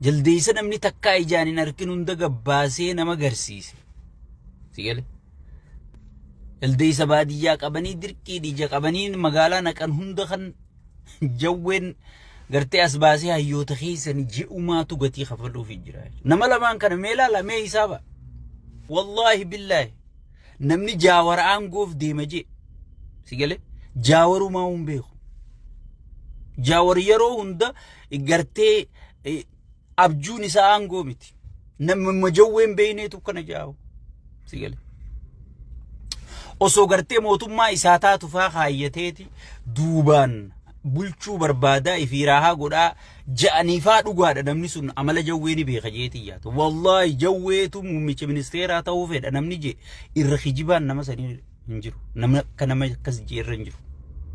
Jaldeessa namni takkaa ijaan hin arkin hunda gabbaasee nama garsiise. Si gale? Jaldeessa baadiyyaa qabanii dirqiin ija qabanii magaalaa naqan hunda kan jawween gartee as baasee hayyoota keessan ji'umaatu gatii kafaluuf jira. Nama lamaan kana mee ilaala mee hisaaba. Wallaahi billaahi namni jaawara aangoof deema jee. Si gale? Jaawarumaa hin beeku. Jaawar yeroo hunda gartee abjuun isaa aangoo miti. Namni jawween beeyneetu kana jaawu. Si gale. Osoo gartee mootummaa isaa taatu faa kaayyateeti duubaan bulchuu barbaadaa ifii raahaa godhaa ja'aniifaa dhugaadha namni sun amala jawwee ni beeka jeetii yaata. Wallaahi jawweetu muummicha ministeeraa ta'uu fedha namni jee irra kijibaan nama sanii hin jiru. Namni akka nama akkas jee irra hin jiru.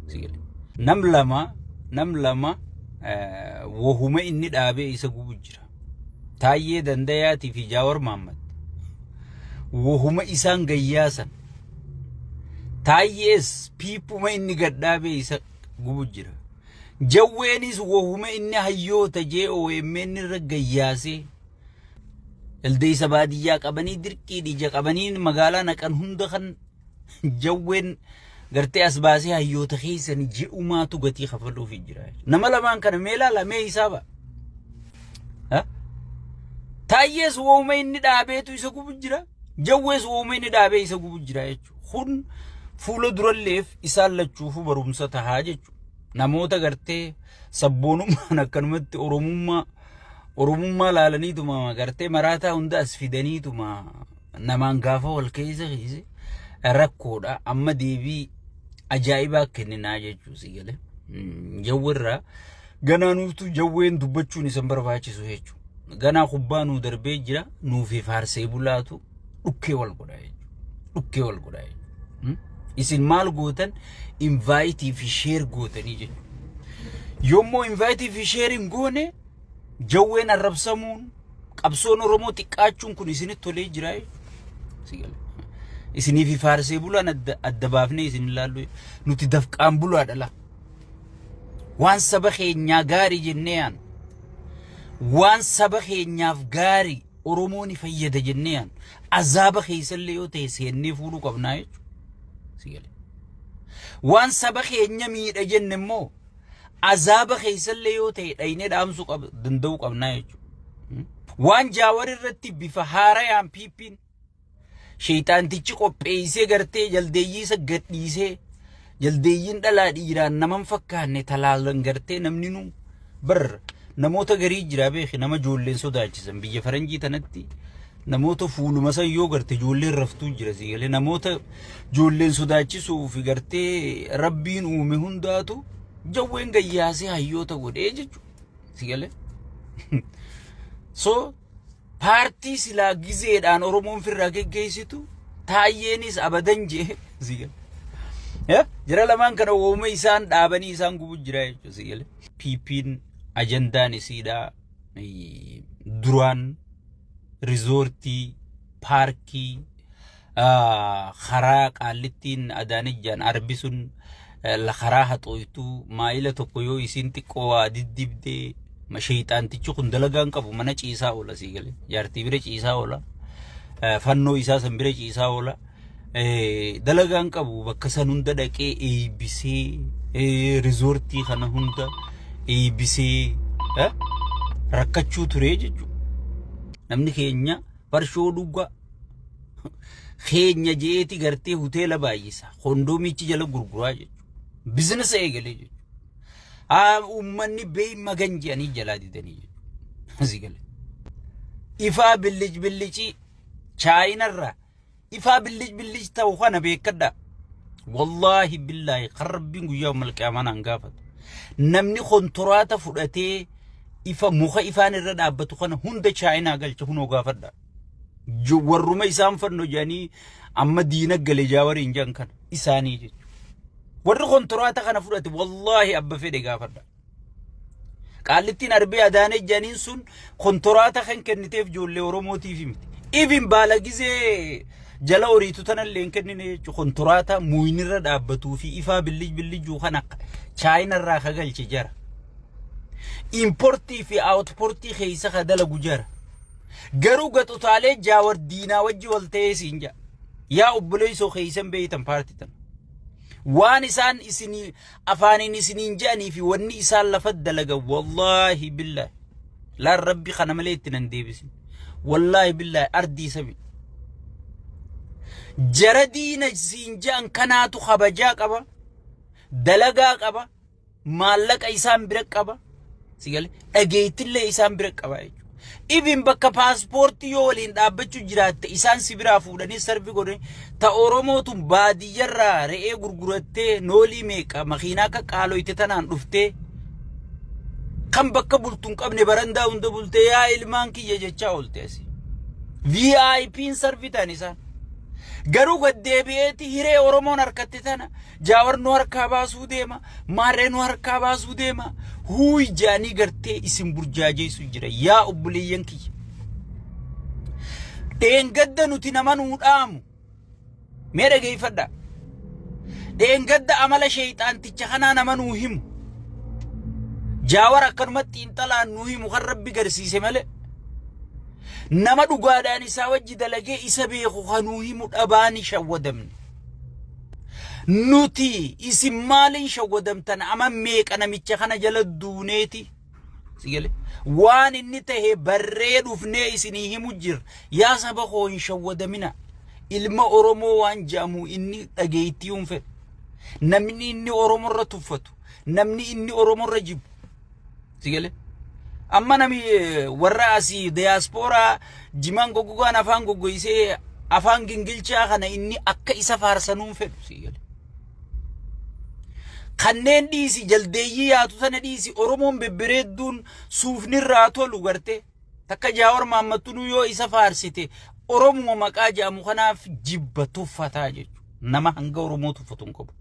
Si gale. Nam lama wahuma inni dhaabee isa gubu jira. Taayyee Dandayaatii fi Jaawar Mahaammad. Wahuma isaan gayyaasan. Taayyees piipuma inni gadhaabee isa gubu jira. Jawweenis wahuma inni hayyoota jee OMN irra gayyaasee jaldeessa baadiyyaa qabanii dirqiin ija qabanii magaalaa naqan hunda kan jawween gartee as baasee hayyoota keessan ji'umaatu gatii kafaluuf jira. Nama lamaan kana mee ilaala mee hisaaba. Taayyees wahuma inni dhaabeetu isa gubu jira. Jawwees wahuma inni dhaabee isa gubu jira jechuudha. Kun fuula duralleef isaan lachuufuu barumsa tahaa jechuudha. Namoota gartee sabboonummaan akkanumatti oromummaa laalaniituma gartee maraataa hunda as fidaniituma namaan gaafa wal keessa keesse rakkoodha. Amma deebii ajaa'ibaa kenninaa jechuu si galee. Jawweerraa ganaa nuuftu jawween dubbachuun isan barbaachisu jechuudha. Ganaa kubbaa nuu darbee jira nuufi faarsee bulaatu dhukkee wal godha jechuudha. Dhukkee wal godha jechuudha. Isin maal gootan? Invite fi share gootanii jechuudha. Yommuu invite fi share hin goone jawween arrabsamuun, qabsoon Oromoo xiqqaachuun kun isinitti tolee jira jechuudha. Isinii fi faarsee bulaan adda baafnee isin ilaallu nuti dafqaan bulaadha laa. Waan saba keenyaa gaarii jennee yaanu. Waan saba keenyaaf gaarii Oromoo ni fayyada jennee yaanu. Azaaba keessallee yoo ta'e seennee fuudhuu qabnaa jechuudha. Waan saba keenya miidha jenne immoo azaaba keessallee yoo ta'e dhaynee dhaamsuu danda'uu qabnaa jechuudha. Waan Jaawar irratti bifa haarayaan PP'n sheeyxaantichi qopheessee gartee jaldeeyyii isa gadhiisee jaldeeyyiin dhalaa dhiiraan naman fakkaanne talaalan gartee namni nu bar namoota garii jira beeki, nama ijoolleen sodaachisan biyya faranjii tanatti namoota fuuluma san yoo garte ijoolleen raftuu jira. Si galee? Namoota ijoolleen sodaachisuu fi gartee rabbiin uume hundaatu jawween gayyaasee hayyoota godhee jechuudha. Si galee? So paartii silaa gizeedhaan Oromoon firraa geggeessitu taayyeenis abadan jee si galee. Jara lamaan kana uuma isaan dhaabanii isaan gubu jira jechuudha si galee. PP'n ajandaan isiidhaa duraan rizoortii, paarkii, karaa qaallittiin Adaanijjaan arbi sun karaa haxooytuu maayila tokko yoo isiin xiqqoo waa diddibdee sheeyxaantichi kun dalagaan qabu mana ciisaa oola sii galee, jaartii bira ciisaa oola, fannoo isaa san bira ciisaa oola, dalagaan qabu. Bakka san hunda dhaqee eebbisee, rizoortii kana hunda eebbisee rakkachuu ture jechuudha. Namni keenya farshoo dhugaa keenya jeeti gartee hoteela baay'isa kondoomichi jala gurguraa jechuudha. Bizinasa eegalee jechuudha. Haa uummanni beey magan jedhanii jalaa didanii jechuudha. Asii galee. Ifaa billic billicii chaayinarraa ifaa billic billic ta'u kana beekadhaa. Wallaahi billaahi kan rabbiin guyyaa malqiyaamaa naan gaafatu. Namni kontoraata fudhatee ifa muka ifaan irra dhaabbatu kana hunda chaayinaa galcha hunoo gaafadha. Warruma isaan fanno jedhanii amma diina gale jaawariin jedhan kana isaanii jechuudha. Warri kontoraata kana fudhate wallaahi abba fedhe gaafadha. Qaallittiin arbee Adaanee jedhaniin sun kontoraata kan kenniteef ijoollee Oromootiif miti. Even baala gizee jala horiitu tanallee hin kennine jechuudha. Kontoraata muuyinirra dhaabbatuu fi ifaa bilij bilijuu kana chaayinarraa ka galche jara. Importii fi outportii keessa ka dalagu jara. Garuu gaxutaalee Jaawar diinaa wajji wal ta'ee siin jedha. Yaa obboleessoo keessan beeytan paartii tana. Waan isaan isinii afaaniin isiniin jedhanii fi wanni isaan lafa dalagan wallaahi billaahi. Laan rabbi kana malee itti nan deebisin. Wallaahi billaahi ardii sami. Jara diina siin jedhan kanaatu kabajaa qaba. Dalagaa qaba. Maallaqa isaan bira qaba. Si galee dhageettillee isaan bira qaba jechuudha. Ibin bakka paaspoortii yoo waliin dhaabbachuu jiraatte isaan si biraa fuudhanii sarvi godhanii ta Oromoo tun baadiyyarraa re'ee gurgurattee noolii meeqa makiinaa akka qaaloyte tanaan dhuftee kan bakka bultu hin qabne barandaa hunda bultee yaa ilmaan kiyya jechaa oolte asii. VIP'n sarvi ta'an isaan. Garuu gad deebi'eeti hiree Oromoon harkatte tana Jaawar nu harkaa baasuu deema, maarree nu harkaa baasuu deema. Huuy jaanii gartee isin burjaajeessu jira. Yaa obboleeyyan kiyya. Dheengadda nuti nama nuu dhaamu. Mee dhageeffadhaa. Dheengadda amala sheeyxaanticha kanaa nama nuu himu. Jaawar akkanumatti xiinxalaan nuu himu kan rabbi garsiise malee. Nama dhugaadhaan isaa wajji dalagee isa beeku kan nuu himu dhabaani shawwadamne. Nuti isin maaliin shawwadamtan ama meeqa namicha kana jala duuneeti. Sigale waan inni tahe barree dhufnee isinii himu jira. Yaa saba koo hin shawwadamina. Ilma Oromoo waan jedhamu inni dhageettii hin fedhu. Namni inni Oromoo irra tuffatu, namni inni Oromoo irra jibbu. Sigale amma nami warra asii diyaaspooraa jimaan goggogaan afaan goggoysee afaan gingilchaa kana inni akka isa faarsanuun fedhu sigale. Kanneen dhiisi jaldeeyyii yaatu tana dhiisi Oromoon bebbereedduun suufni irraa tolu garte takka Jaawar Maammattunuu yoo isa faarsite Oromuma maqaa jedhamu kanaaf jibba tuffataa jechuudha. Nama hanga Oromoo tuffatu hin qabu.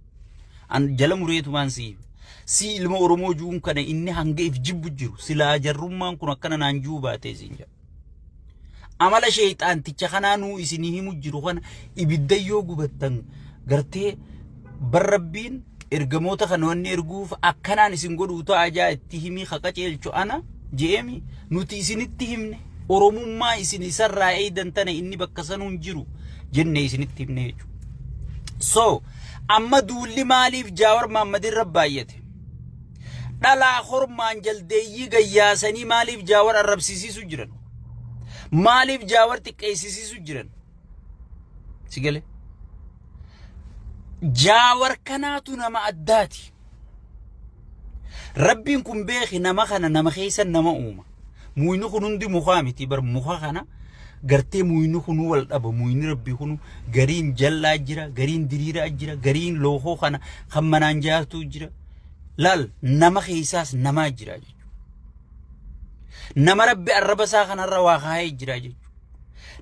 An jala mureetumaan si si ilma Oromoo juun kana inni hanga if jibbu jiru silaa jarrummaan kun akkana naan juu baatee siin jedha. Amala sheeyxaanticha kanaa nuu isinii himu jiru kana ibidda yoo gubattan gartee barrabbiin ergamoota kana wanni erguuf akkanaan isin godhuu ta'a jaa itti himii ka qaceelchu ana je'eemi nuti isinitti himne Oromummaa isin isarraa eeydan tana inni bakka sanuu hin jiru jenne isinitti himne jechuudha. So amma duulli maaliif Jaawar Mahammad irra baay'ate? Dhalaa hormaan jaldeeyyii gayyaasanii maaliif Jaawar arrabsisiisu jiran? Maaliif Jaawar xiqqeessisiisu jiran? Si galee? Jaawar kanaatu nama addaati. Rabbiin kun beeki nama kana nama keessa nama uuma. Muyni kun hundi mukaa miti bar muka kana gartee muyni kunuu wal dhaba muyni rabbii kunu gariin jallaa jira gariin diriiraa jira gariin lookoo kana kan manaan jaartuu jira. Laal nama keessaas namaa jira jechuudha. Nama rabbi arraba isaa kanarra waa kaayee jira jechuudha.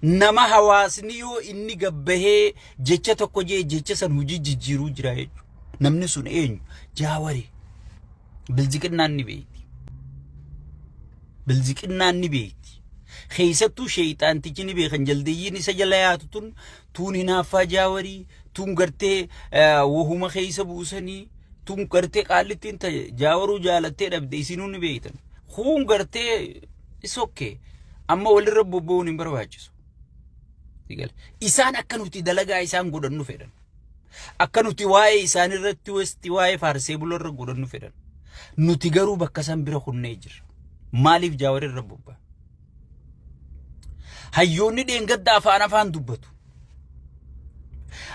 Nama hawaasni yoo inni gabbahee jecha tokko jee jecha san hojii jijjiiruu jira jechuudha. Namni sun eenyu? Jaawari. Bilziqinnaan ni beekti. Bilziqinnaan ni beekti. Keessattuu sheeyxaantichi ni beekan jaldeeyyiin isa jala yaatu tun tuun hinaaffaa jaawarii tuun gartee wahuma keessa buusanii tuun gartee qaallittiin ta jaawaruu jaalattee dhabde isinuu ni beektan. Kuun gartee is okay. Amma walirra bobba'uun hin barbaachisu. Isaan akka nuti dalagaa isaan godhannu fedhan. Akka nuti waa'ee isaan irratti westi waa'ee faarsee buloo irra godhannu fedhan. Nuti garuu bakka san bira kunnee jirra. Maaliif jaawar irra bobba'a? Hayyoonni dheengadda afaan afaan dubbatu.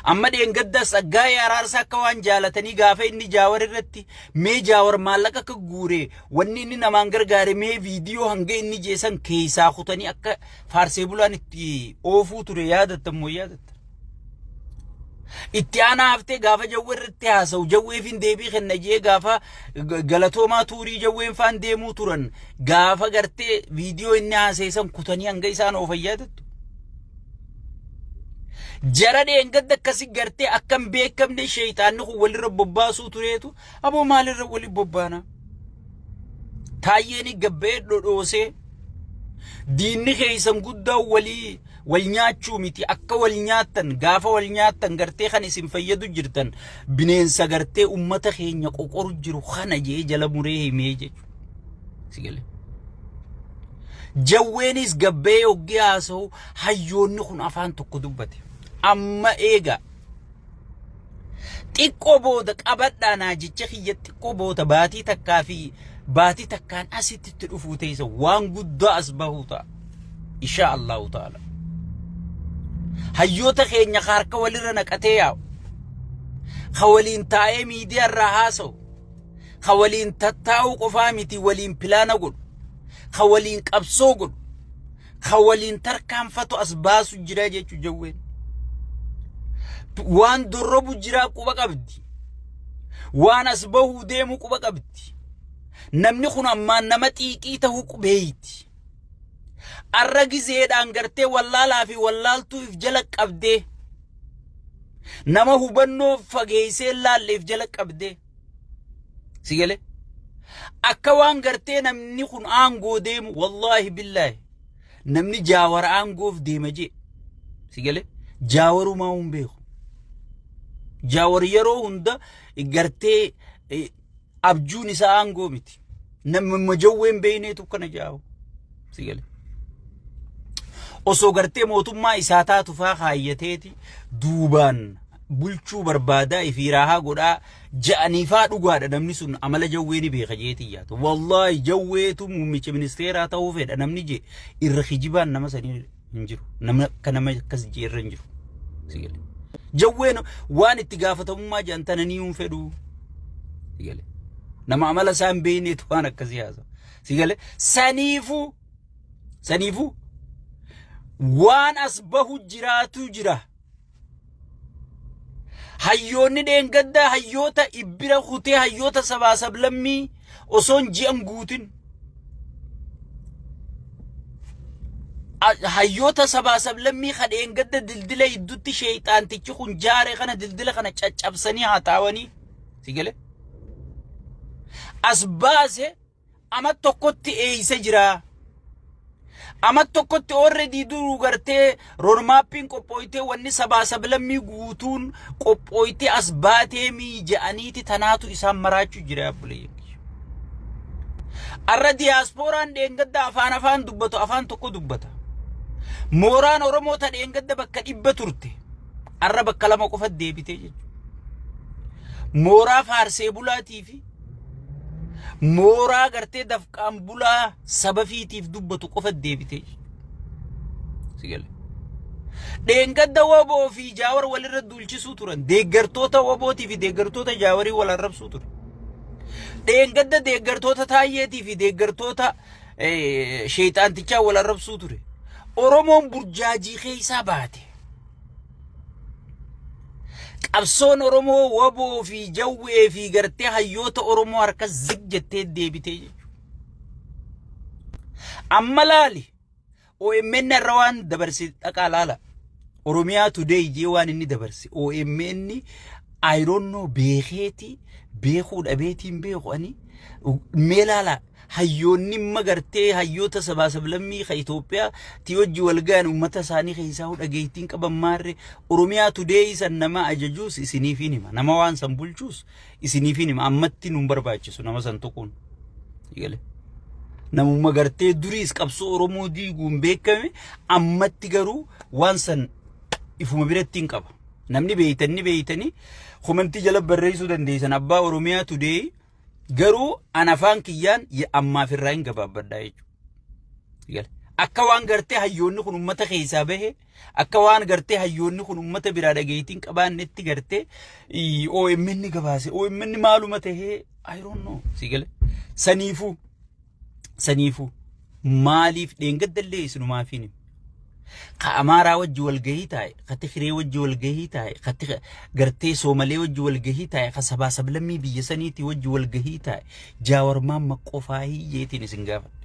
Amma dheengadda Tsaggaayee Araarsaa akka waan jaalatanii gaafa inni jaawar irratti mee jaawar maallaqa akka guure wanni inni namaan gargaare mee viidiyoo hanga inni jeesan keessaa kutanii akka faarsee bulaan itti oofuu ture yaadattan moo yaadattan. Itti aanaa haftee gaafa jawwee irratti haasa'u jawweefin deebii kenna jee gaafa galatoomaa tuurii jawween faan deemuu turan gaafa gartee viidiyoo inni haaseessan kutanii hanga isaan oofan yaadattu. Jara dheengadda akkasi gartee akka hin beekamne sheeyxaanni kun walirra bobbaasuu tureetu aboo maalirra wali bobbaana. Taayyeen gabba'ee dhodhoosee diinni keessan guddaa walii wal nyaachuu miti akka wal nyaattan gaafa wal nyaattan gartee kan isin fayyadu jirtan bineensa gartee ummata keenya qoqoru jiru kana jee jala muree himee jechuudha. Si galee. Jawweenis gabbee hoggee haasa'u hayyoonni kun afaan tokko dubbate. Amma eegaa. Xiqqoo booda qabadhaa naa jecha kiyya xiqqoo booda baatii takkaa fi baatii takkaan asitti itti dhufuu teessa waan guddaa as bahuu ta'a. Insha Allahu ta'ala. Hayyoota keenya ka harka walirra naqatee yaa'u. Ka waliin taa'ee miidiyaa irraa haasa'u. Ka waliin tattaa'uu qofaa miti waliin pilaana godhu. Ka waliin qabsoo godhu. Ka waliin tarkaanfatu as baasu jira jechuu jawween. Waan dorrobu jira quba qabdi. Waan as bahuu deemu quba qabdi. Namni kun ammaan nama xiiqii ta'uu qubeeyti. Arra gizeedhaan gartee wallaalaa fi wallaaltuu if jala qabdee nama hubannoo fageessee laalle if jala qabdee. Si galee? Akka waan gartee namni kun aangoo deemu wallaahi billaahi namni jaawara aangoof deema jee. Si galee? Jaawarumaa hin beeku. Jaawar yeroo hunda gartee abjuun isaa aangoo miti. Namni jawwee hin beekneetu kana jaawu. Si galee? Osoo gartee mootummaa isaa taatu faa kaayyateeti duubaan bulchuu barbaadaa ifii raahaa godhaa ja'aniifaa dhugaadha namni sun amala jawwee ni beeka jeetii yaata. Wallaahi jawweetu muummicha ministeeraa ta'uu fedha namni jee irra kijibaan nama sanii hin jiru. Nama akka nama akkas jee irra hin jiru. Si galee. Jawween waan itti gaafatamummaa jedhan tana ni hin fedhu. Si galee. Nama amala isaa hin beekneetu waan akkasii haasa. Si galee. Saniifuu saniifuu waan as bahu jiraatu jira. Hayyoonni dheengaddaa hayyoota ibbira kutee hayyoota sabaa sablammii osoon ji'an guutin. Hayyoota sabaa sablammii ka dheengadda dildila hiddutti sheeyxaantichi kun jaare kana dildila kana caccabsanii haxaawanii si gale as baase ama tokkotti eeysa jira. Ama tokkotti already duruu gartee roadmappiin qophooytee wanni sabaa sablammii guutuun qophooytee as baatee mii je'aniiti tanaatu isaan maraachuu jira obboleeyyan kiyya. Arra diyaaspooraan dheengadda afaan afaan dubbatu afaan tokko dubbata. Mooraan Oromoo ta dheengadda bakka 100 turte. Arra bakka lama qofa deebitee jechuudha. Mooraa faarsee bulaatii fi mooraa gartee dafqaan bulaa saba fiitiif dubbatu qofa deebitee si gale. Dheengadda woboo fi jaawar walirra duulchisuu turan. Deeggartoota wobootii fi deeggartoota jaawarii wal arrabsuu ture. Dheengadda deeggartoota taayyeetii fi deeggartoota sheexaantichaa wal arrabsuu ture. Oromoon burjaajii keessaa baate. Qabsoon Oromoo waboo fi jawwee fi gartee hayyoota Oromoo harka zig jettee deebitee jechuudha. Amma laali OMN irra waan dabarse dhaqaa laala. Oromiyaa Today jee waan inni dabarse OMN I don't know beekeeti beekuu dhabeetiin beeku ani mee laala Hayyoonni imma gartee hayyoota sabaa sablammii ka Itoophiyaa ti wajji wal gahan uummata isaanii keessaa dhageettiin qaban maarre Oromiyaa Today san nama ajajuus isiniifiin hima. Nama waan san bulchuus isiniifiin hima. Ammatti nun barbaachisu nama san tuquun. Eegale. Namuma gartee duriis qabsoo Oromoo diiguun beekame ammatti garuu waan san ifuma biratti hin qaba. Namni beeytan ni beeytanii komentii jala barreessuu dandeessan abbaa Oromiyaa Today Garuu an afaan kiyyaan ammaaf irraa hin gabaabbadhaa jechuudha. Akka waan gartee hayyoonni kun uummata keessaa bahe, akka waan gartee hayyoonni kun uummata biraa dhageettiin qabaannetti gartee OMN gabaase. OMN maaluma tahee I don't know. Si gale. Saniifuu saniifuu maaliif dheengaddallee isinumaaf hin Ka Amaaraa wajji walgahii taa'e, ka Tigree wajji walgahii taa'e, ka gartee Soomalee wajji walgahii taa'e, ka sabaa sablammii biyya saniitii wajji walgahii taa'e, Jaawar Maamma qofaa hiyyeetiin isin gaafadha.